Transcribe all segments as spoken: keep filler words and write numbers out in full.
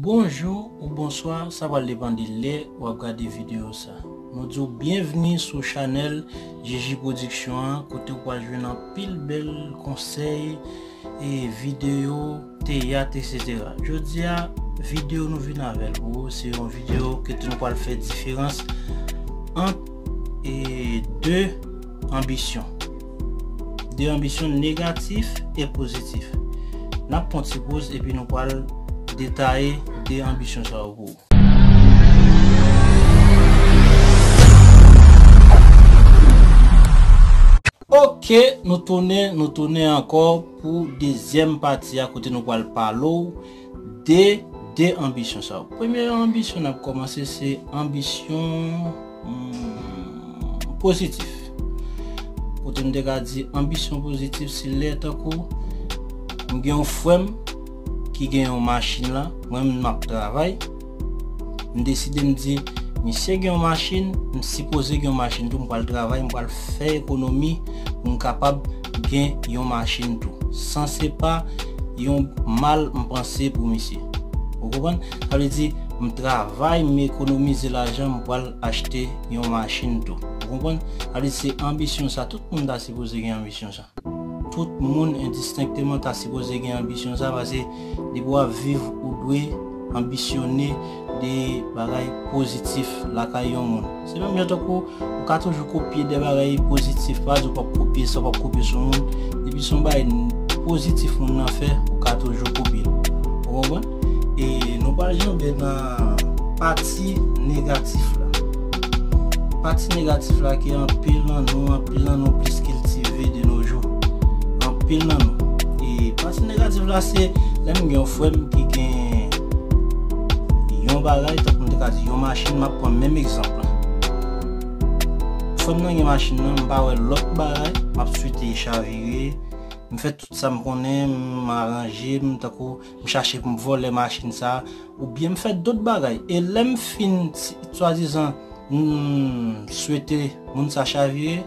Bonjou ou bonswa, sa pral depann de lè w ap gade videyo sa. Nou di w byenvni sou chanèl J J Production an, kote w pral jwenn anpil bèl konsèy, e videyo, teyat, etsetera. Jodi a, videyo nou vin avè l pou ou, se yon videyo kote nou pral fè diferans ant, e, de anbisyon. De anbisyon negatif e pozitif. N ap pran ti poz epi nou pral detaye de anbisyon sa yo pou ou. Ok, nou tounen, nou tounen ankò pou dezyèm pati a kote nou pral pale w de de anbisyon sa yo. Premye anbisyon n ap kòmanse se anbisyon, hmm, pozitif. Kote m te ka di anbisyon pozitif se lè tankou m gen yon frè m ki gen yon machin la, mwen menm m ap travay, m deside m di, misye gen yon machin, m sipoze gen yon machin tou, m pral travay, m pral fè ekonomi pou m kapab gen yon machin tou. San se pa yon mal m panse pou misye. Ou konprann? Sa vle di, m travay, m ekonomize lajan, m pral achte yon machin tou. Ou konprann? Sa vle di, se anbisyon sa, tout moun ta sipoze gen anbisyon sa. Tout moun endistenkteman ta sipoze gen anbisyon sa, paske depi w ap viv, ou dwe anbisyone de bagay pozitif lakay yon moun. Se menm jan tankou ou ka toujou kopye de bagay pozitif, pa di w p ap kopye sa, w p ap kopye sou moun. Depi se yon bagay pozitif moun nan fè, ou ka toujou kopye l. Ou konprann? E nou pral janbe nan pati negatif la. Pati negatif la ke anpil nan nou, anpil nan nou plis kiltive de nos jours. Anpil nan nou. E pati negatif la se lè m gen yon frè m ki gen yon bagay, tankou m te ka di yon machin, m ap pran menm egzanp la. Frè m nan gen machin nan, m pa wè lòt bagay, m ap swete chavire, m fè tout sa m konnen, m aranje m, tankou m chache pou m vòlè machin sa, oubyen m fè dòt bagay. E lè m fin, si, swadizan, m swete moun sa chavire,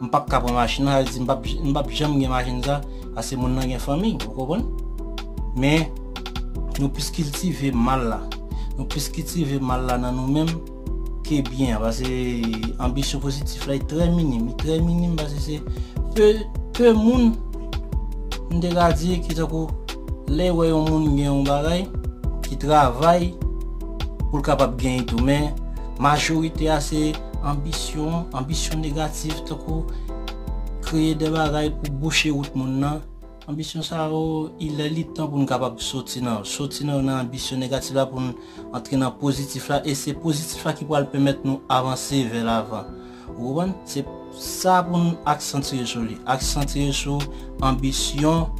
m p ap ka pran machin nan, sa vle di m p ap, m p ap janm gen machin sa, paske moun nan gen fanmi, ou konprann? Men, nou plis kiltive mal la. Nou plis kiltive mal la nan nou menm ke byen an, paske anbisyon pozitif la, li trè minim, li trè minim, paske se pe, pe moun, m te ka di, ki tankou, lè w wè yon moun gen yon bagay, ki travay pou l kapab genyen tou. Men, majorite a se anbisyon, anbisyon negatif, tankou kreye de bagay pou bouche wout moun nan. Anbisyon sa yo, il est, li tan pou n kapab soti nan yo. Soti nan, nan anbisyon negatif la pou n antre nan pozitif la. E se pozitif la ki pral pèmèt nou avanse vè lavan. Ou konprann? Se sa pou n aksantye sou li. Aksantye sou anbisyon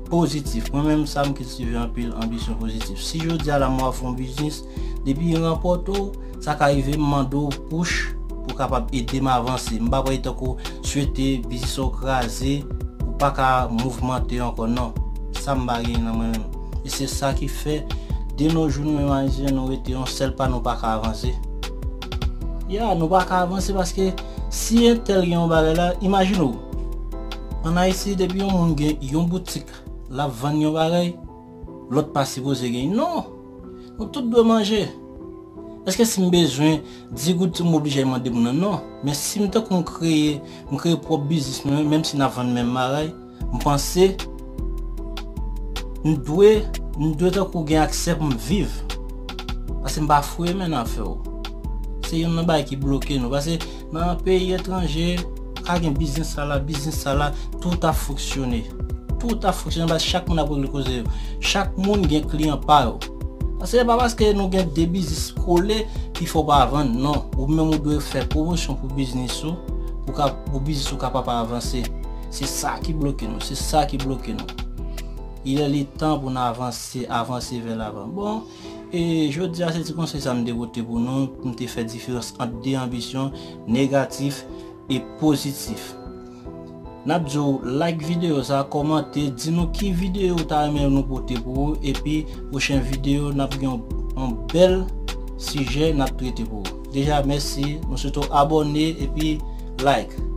pozitif. Mwen menm, sa m kiltive anpil, anbisyon pozitif. Si jodi a la mwen ap fè yon biznis, depi ranpòte w, sa ka rive m mande w push pou kapab ede m avanse. M pa pral tankou swete biznis ou kraze, ou pa ka mouvmante ankò, non. Sa m pa gen nan mwen menm. E se sa ki fè, de nos jours, nou menm Ayisyen, nou rete yon sèl pa, nou pa ka avanse. Ya, nou pa ka avanse paske si entèl gen yon bagay la, imajine w. Ann Ayiti, depi yon moun gen yon boutik, l ap vann yon bagay, lòt pa sipoze gen. Non! Nou tout dwe manje. Èske si m bezwen di goud, m oblije al mande moun nan? Non. Men si m tankou m kreye, m kreye pwòp biznis mwen, menm si n ap vann menm bagay, m panse m dwe, m dwe tankou gen aksè pou m viv. Paske m pa foure men nan afè w. Se youn nan bagay ki bloke nou. Paske nan peyi etranje, ka gen biznis sa la, biznis sa la, tout ap fonksyone. Tout ap fonksyone paske chak moun ap regle koze yo. Chak moun gen kliyan pa yo. Paske se pa paske nou gen de biznis kole ki fè w pa vann, non. Ou menm ou dwe fè pwomosyon pou biznis ou, pou ka, pou biznis ou kapab avanse. Se sa ki bloke nou, se sa ki bloke nou. Il est, li tan pou n avanse, avanse vè lavan. Bon, e jodi a se ti konsèy sa m te pote pou nou, pou m te fè diferans ant de anbisyon, negatif e pozitif. N ap di w like videyo sa, kòmante, di nou ki videyo w ta renmen nou pote pou ou, epi pwochen videyo n ap gen yon, yon bèl sijè n ap trete pou ou. Deja, mèsi, nou swete w abòne epi like.